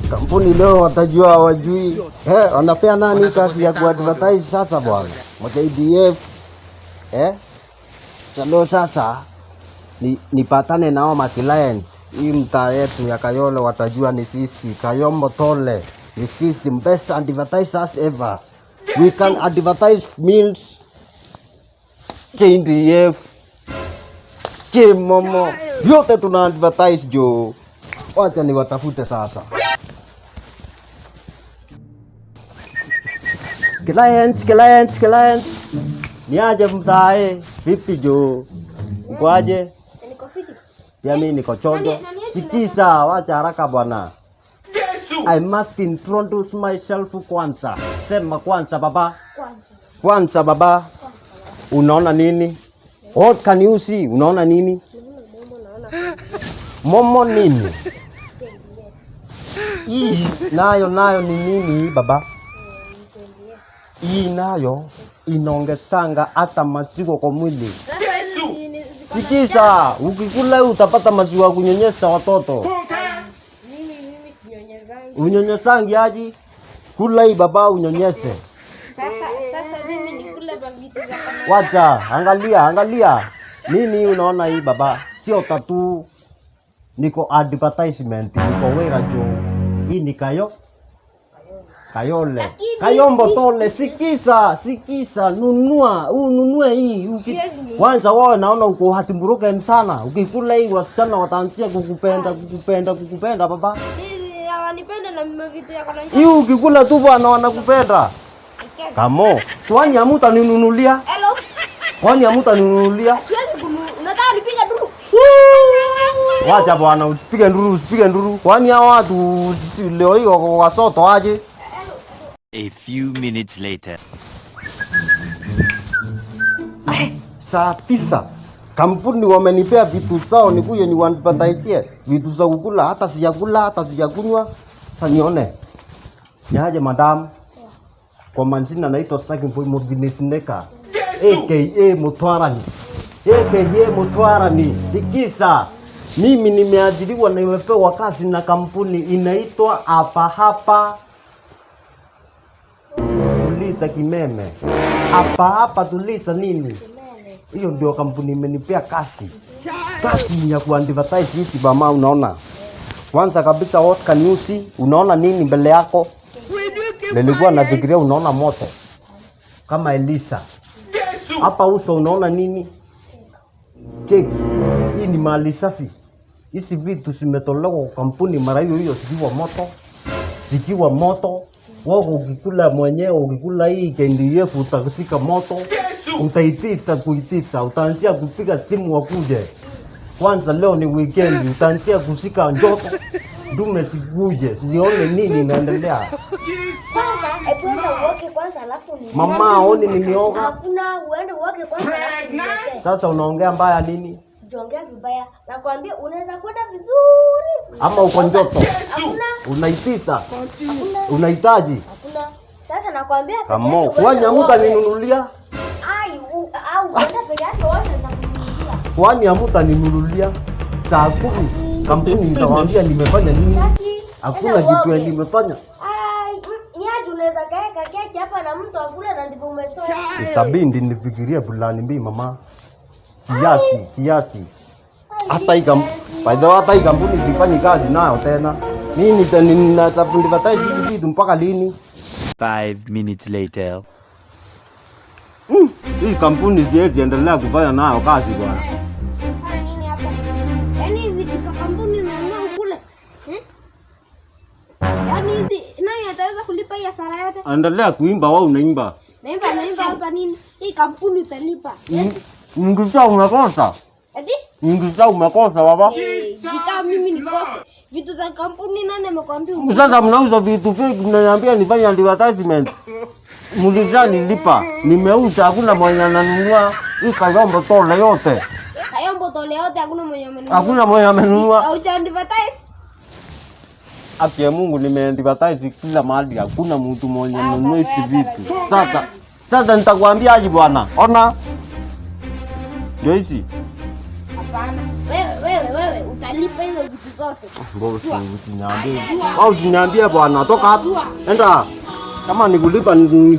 Kampuni leo watajua wajui. Eh, wanapea nani kazi ya kuadvertise sasa bwana? KDF. Eh? Leo sasa ni nipatane nao ma client. Hii mtaa yetu ya Kayole watajua ni sisi. Kayombo Tole. Ni sisi best advertisers ever. We can advertise meals, KDF, Kimomo. Yote tuna advertise jo. Wacha niwatafute sasa. Clients, clients, clients. Niaje mtae? Vipi jo? Uko aje? Niko fiti. Pia mimi niko chonjo. Sikiza, wacha haraka bwana. I must introduce myself kwanza. Sema kwanza baba. Kwanza. Kwanza baba. Unaona nini? What can you see? Unaona nini? Momo nini? Hii nayo nayo ni nini baba? Hii nayo inaongezanga hata maziwa kwa mwili. Sikiza, ukikula utapata maziwa ya kunyonyesha watoto. Mimi sinyonyezangi. Unyonyesangi aji? Kula hii baba unyonyeshe. Sasa mimi nikule vitu za kama Wacha, angalia, angalia. Nini unaona hii baba? Sio tatu. Niko advertisement, niko wera jo. Hii ni kayo Kayole. Lakini- Kayombo Tole, sikiza, sikiza, nunua, ununue hii. Siwezi nunua. Kwanza wewe naona uko heartbroken sana. Ukikula hii wasichana wataanzia kukupenda, kukupenda, kukupenda baba. Hizi hawanipenda na mimi vitu ya kona. Hii ukikula tu bwana wanakupenda. Kamo, kwani hamutaninunulia? Hello. Kwani hamutaninunulia? Siwezi kunu. Unataka nipige duru? Wacha bwana, usipige nduru, usipige nduru. Kwani hao watu leo hii wako wasoto aje? A few minutes later. Saa 9 kampuni wamenipea vitu zao, nikuje niwaadvertise vitu za kukula, hata sijakula hata sijakunywa. Sasa nione niaje, madam. Kwa majina naitwa Saki Mboy Mobinesneka aka Mutwarani, aka Mutwarani. Sikiza, mimi nimeajiriwa na nimepewa kazi na kampuni inaitwa Hapa Hapa Tuliza Kimeme. Hapa Hapa Tuliza nini? Hiyo ndio kampuni imenipea kazi. Kazi ya kuadvertise hizi mama, unaona? Kwanza kabisa what can you see? Unaona nini mbele yako? Nilikuwa nafikiria unaona moto kama Elisa. Hapa uso unaona nini? Keki. Hii ni mali safi. Hizi vitu zimetolewa kwa kampuni mara hiyo hiyo zikiwa moto, zikiwa moto. Wewe ukikula mwenyewe, ukikula hii KDF utashika moto, utaitisa kuitisa, utaanzia kupiga simu wakuje. Kwanza leo ni weekend, utaanzia kushika njoto, ndume sikuje, sione nini inaendelea. Kwanza hebu enda uoge kwanza alafu ni. Mama aoni nimeoga. Hakuna, uende uoge kwanza alafu niletee. Sasa unaongea mbaya nini? Sijaongea vibaya. Nakwambia unaweza kwenda vizuri. Ama uko njoto? Hakuna. Unaitisa, Hakuna. unahitaji Hakuna. Sasa nakwambia peke kamo. yake uende Kwani uoge. hamutaninunulia? Ai, au uende peke yake uoge nitakununulia. Kwani hamutaninunulia? Saa 10 kampuni itawaambia nimefanya nini? Sitaki. Hakuna Enda kitu uoge. nimefanya. Ai, ni aje unaweza kaeka keki hapa na mtu akule na ndivyo umetoa. Itabidi nifikirie plani B mama. Kiasi, kiasi. Hata hii by the way, hata hii kampuni sifanyi kazi nayo tena. Mimi nitadvertise hivi vitu mpaka lini? 5 minutes later. Hii kampuni siwezi endelea kufanya nayo kazi bwana. Fanya nini hapa? Yaani vitu za kampuni umenunua ukule. Eh? Yaani hizi nani ataweza kulipa hii hasara yote? Endelea kuimba wewe unaimba. Naimba naimba hapa nini? Hii kampuni italipa. Mngisa umekosa. Eti? Mngisa umekosa baba. Gitaa mimi nikose. Vitu za kampuni nani amekwambia ukule? Sasa mnauza vitu fake, mnaniambia nifanye advertisement. Mlishanilipa, nimeuza, hakuna mwenye ananunua. Hii Kayombo Tole yote. Kayombo Tole yote hakuna mwenye amenunua. Hakuna mwenye amenunua. Hauja advertise? Haki ya Mungu nimeadvertise kila mahali, hakuna mtu mwenye anunua hizi vitu. Sasa nitakwambia aje bwana. Ona. Ndio hizi. Hapana. Wewe wewe wewe utalipa. Lipa hizo vitu zote. Mbona usiniambie? Wewe usiniambie bwana, toka hapa. Enda. Kama nikulipa ni